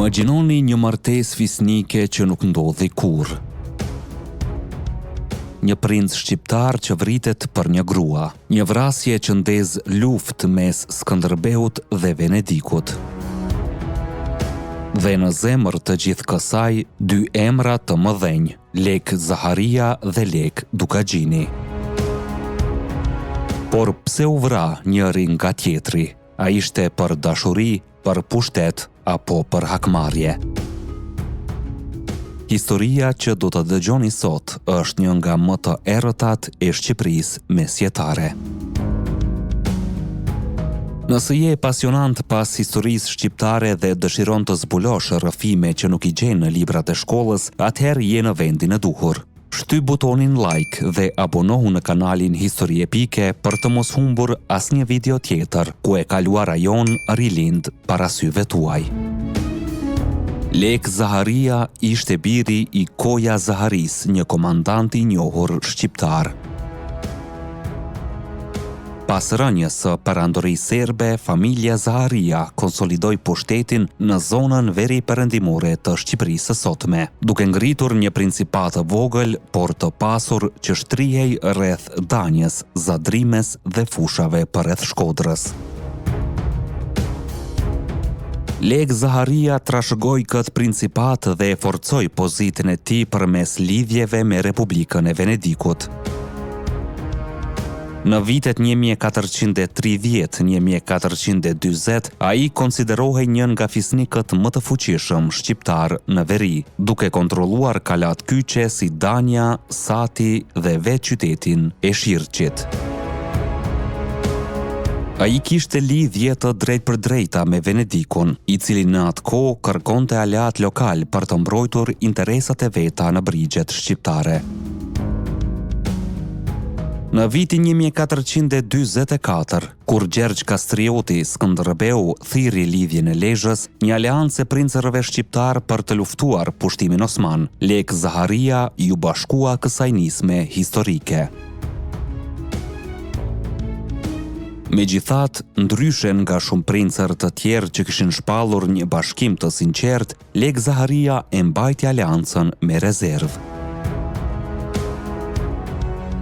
Imagjinoni një martesë fisnike që nuk ndodhi kurrë. Një princ shqiptar që vritet për një grua. Një vrasje që ndez luftë mes Skënderbeut dhe Venedikut. Dhe në zemër të gjithë kësaj, dy emra të mëdhenj, Lekë Zaharia dhe Lekë Dukagjini. Por pse u vra njëri nga tjetri? A ishte për dashuri, për pushtet apo për hakmarrje? Historia që do të dëgjoni sot është një nga më të errëtat e Shqipërisë mesjetare. Nëse je pasionant pas historisë shqiptare dhe dëshiron të zbulosh rrëfime që nuk i gjen në librat e shkollës, atëherë je në vendin e duhur. Shtyp butonin like dhe abonohu në kanalin Histori Epike për të mos humbur asnjë video tjetër ku e kaluara jonë rilind para syve tuaj. Lekë Zaharia ishte biri i Koja Zaharisë, një komandant i njohur shqiptar. Pas rënies së Perandorisë Serbe, familja Zaharia konsolidoi pushtetin në zonën veriperëndimore të Shqipërisë së sotme, duke ngritur një principatë të vogël, por të pasur që shtrihej rreth Danjës, Zadrimes dhe fushave përreth Shkodrës. Lekë Zaharia trashëgoi këtë principatë dhe e forcoi pozitën e tij përmes lidhjeve me Republikën e Venedikut. Në vitet 1430, 1440, ai konsiderohej një nga fisnikët më të fuqishëm shqiptarë në veri, duke kontrolluar kalatë kyçe si Danja, Sati dhe vetë qytetin e Shirqit. Ai kishte lidhje të drejtpërdrejta me Venedikun, i cili në atë kohë kërkonte aleatë lokalë për të mbrojtur interesat e veta në brigjet shqiptare. Në vitin 1444, kur Gjergj Kastrioti, Skënderbeu, thirri Lidhjen e Lezhës, një aleancë e princërve shqiptarë për të luftuar pushtimin osman, Lekë Zaharia iu bashkua kësaj nisme historike. Megjithatë, ndryshe nga shumë princër të tjerë që kishin shpallur një bashkim të sinqertë, Lekë Zaharia e mbajti aleancën me rezervë.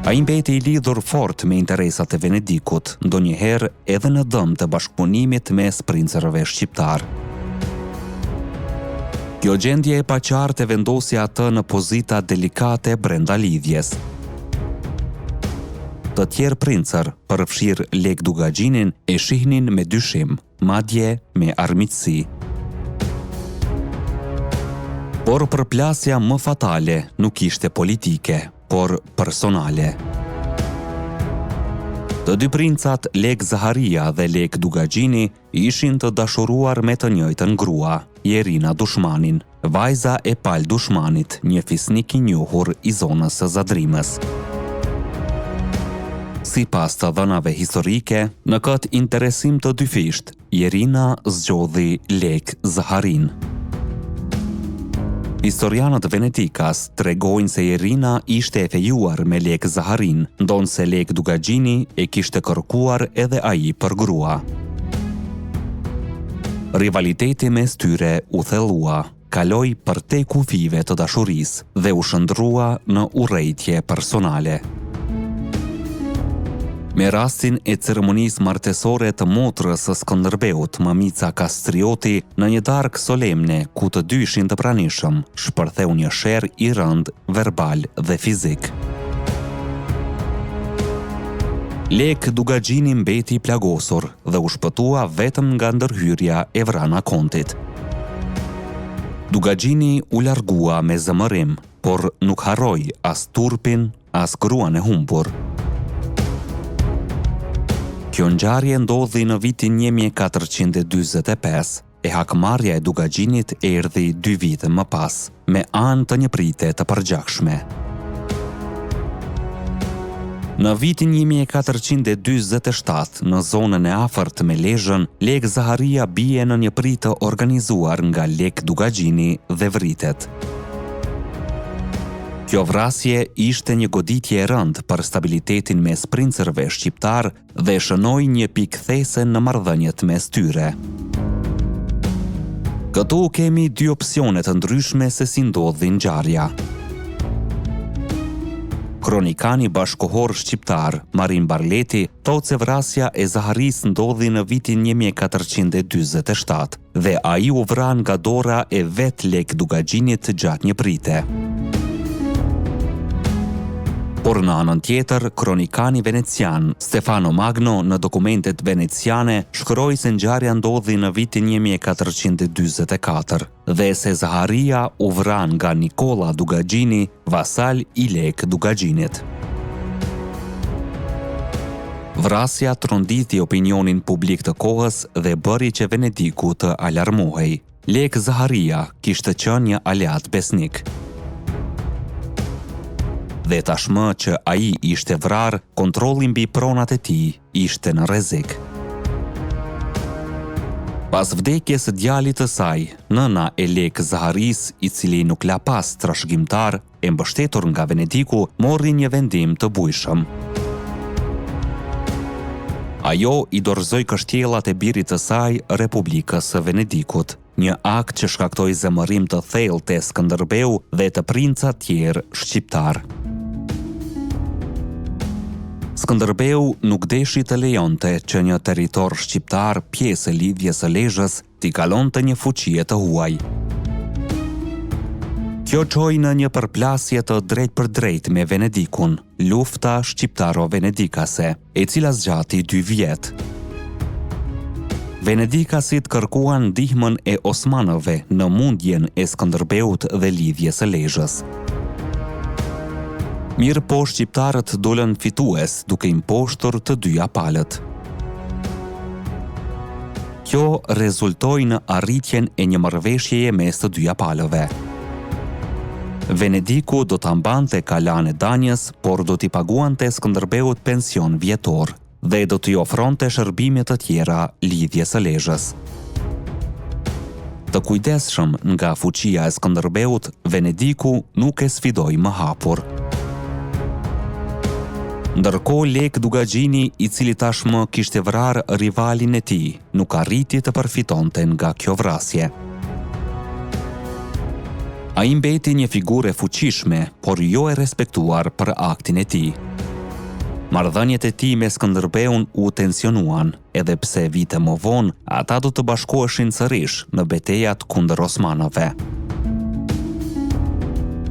Ai mbeti i lidhur fort me interesat e Venedikut, ndonjëherë edhe në dëm të bashkëpunimit mes princërve shqiptarë. Kjo gjendje e paqartë e vendosi atë në pozita delikate brenda lidhjes. Të tjerë princër, përfshirë Lekë Dukagjinin, e shihnin me dyshim. madje me armiqësi. Por përplasja më fatale nuk ishte politike, por personale. Të dy princat Lekë Zaharia dhe Lekë Dukagjini ishin të dashuruar me të njëjtën grua, Jerina Dushmanin. Vajza e Pal Dushmanit, një fisnik i njohur i zonës së Zadrimës. Sipas të dhënave historike, në këtë interesim të dyfishtë, Jerina zgjodhi Lekë Zaharinë. Historianët venedikas tregojnë se Jerina ishte e fejuar me Lekë Zaharinë, ndonëse Lekë Dukagjini e kishte kërkuar edhe ai për grua. Rivaliteti mes tyre u thellua, kaloi përtej kufijve të dashurisë dhe u shndërrua në urrejtje personale. Me rastin e ceremonisë martesore të motrës së Skënderbeut, Mamica Kastrioti, në një darkë solemne ku të dy ishin të pranishëm, shpërtheu një sherr i rëndë verbal dhe fizik. Lekë Dukagjini mbeti i plagosur dhe u shpëtua vetëm nga ndërhyrja e Vrana Kontit. Dukagjini u largua me zemërim, por nuk harroi as turpin, as gruan e humbur. Kjo ngjarje ndodhi në vitin 1445. E hakmarrja e Dukagjinit erdhi dy vite më pas, me anë të një prite të përgjakshme. Në vitin 1447, në zonën e afërt me Lezhën, Lekë Zaharia bie në një pritë të organizuar nga Lekë Dukagjini dhe vritet. Kjo vrasje ishte një goditje e rëndë për stabilitetin mes princërve shqiptarë dhe shënoi një pikë kthese në marrëdhëniet mes tyre. Këtu kemi dy opsione të ndryshme se si ndodhi ngjarja. Kronikani bashkëkohor shqiptar, Marin Barleti, thotë se vrasja e Zaharisë ndodhi në vitin 1447. Dhe ai u vra nga dora e vetë Lekë Dukagjinit gjatë një prite. Por në anën tjetër, kronikani venecian, Stefano Magno në dokumentet veneciane shkroi se ngjarja ndodhi në vitin 1444 dhe se Zaharia u vra nga Nikolla Dukagjini, vasal i Lekë Dukagjinit. Vrasja tronditi opinionin publik të kohës dhe bëri që Venediku të alarmohej. Lekë Zaharia kishte qenë një aleat besnik. Dhe tashmë që ai ishte vrarë, kontrolli mbi pronat e tij ishte në rrezik. Pas vdekjes së djalit të saj, nëna e Lekë Zaharisë, i cili nuk la pas trashëgimtar, e mbështetur nga Venediku, mori një vendim të bujshëm. Ajo i dorëzoi kështjellat e birit të saj Republikës së Venedikut, një akt që shkaktoi zemërim të thellë te Skënderbeu dhe te princat tjerë shqiptarë. Skënderbeu nuk deshi të lejonte që një territor shqiptar pjesë e Lidhjes së Lezhës t'i kalonte një fuqie të huaj. Kjo çoi në një përplasje të drejtpërdrejtë me Venedikun, Lufta Shqiptaro-Venedikase, e cila zgjati dy vjet. Venedikasit kërkuan ndihmën e osmanëve në mundjen e Skënderbeut dhe Lidhjes së Lezhës. Mirëpo shqiptarët dolën fitues duke i mposhtur të dyja palët. Kjo rezultoi në arritjen e një marrëveshjeje mes të dyja palëve. Venediku do ta mbante kalanë e Danjës, por do t'i paguante Skënderbeut pension vjetor dhe do t'i ofronte shërbime të tjera Lidhjes së Lezhës. Të kujdesshëm nga fuqia e Skënderbeut, Venediku nuk e sfidoi më hapur. Ndërkohë Lekë Dukagjini, i cili tashmë kishte vrarë rivalin e tij, nuk arriti të përfitonte nga kjo vrasje. Ai mbeti një figurë e fuqishme, por jo e respektuar për aktin e tij. Marrëdhëniet e tij me Skënderbeun u tensionuan, edhe pse vite më vonë ata do të bashkoheshin sërish në betejat kundër osmanëve.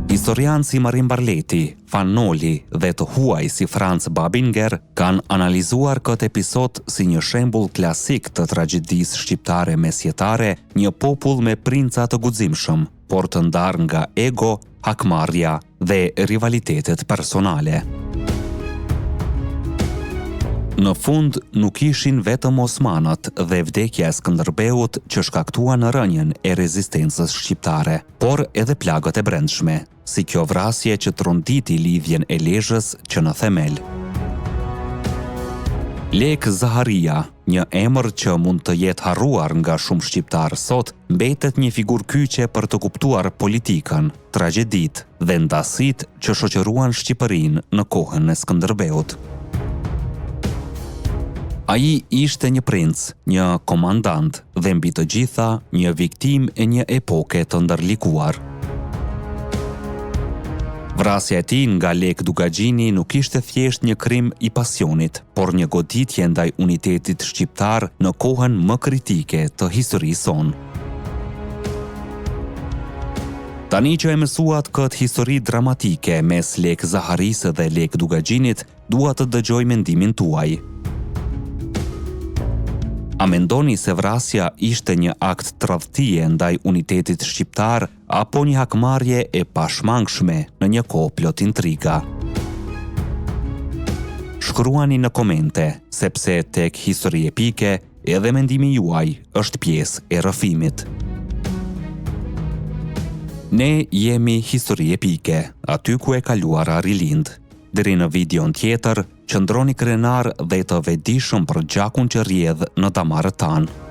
Historianë si Marin Barleti, Fan Noli dhe të huaj si Franz Babinger kanë analizuar këtë episod si një shembull klasik të tragjedisë shqiptare mesjetare, një popull me princa të guximshëm, por të ndarë nga ego, hakmarrja dhe rivalitetet personale. Në fund, nuk ishin vetëm osmanët dhe vdekja e Skënderbeut që shkaktuan rënien e rezistencës shqiptare, por edhe plagët e brendshme, si kjo vrasje që tronditi lidhjen e Lezhës që në themel. Lekë Zaharia, një emër që mund të jetë harruar nga shumë shqiptarë sot, mbetet një figurë kyçe për të kuptuar politikën, tragjeditë dhe ndasitë që shoqëruan Shqipërinë në kohën e Skënderbeut. Ai ishte një princ, një komandant dhe mbi të gjitha një viktimë e një epoke të ndërlikuar. Vrasja e tij nga Lekë Dukagjini nuk ishte thjesht një krim i pasionit, por një goditje ndaj unitetit shqiptar në kohën më kritike të historisë sonë. Tani që e mësuat këtë histori dramatike mes Lekë Zaharisë dhe Lekë Dukagjinit, dua të dëgjoj mendimin tuaj. A mendoni se vrasja ishte një akt tradhtie ndaj unitetit shqiptar apo një hakmarrje e pashmangshme në një kohë plot intriga? Shkruani në komente, sepse tek Histori Epike edhe mendimi juaj është pjesë e rrëfimit. Ne jemi Histori Epike, aty ku e kaluara rilind. Deri në videon tjetër, qëndroni krenarë dhe të vetëdijshëm për gjakun që rrjedh në damarët tanë.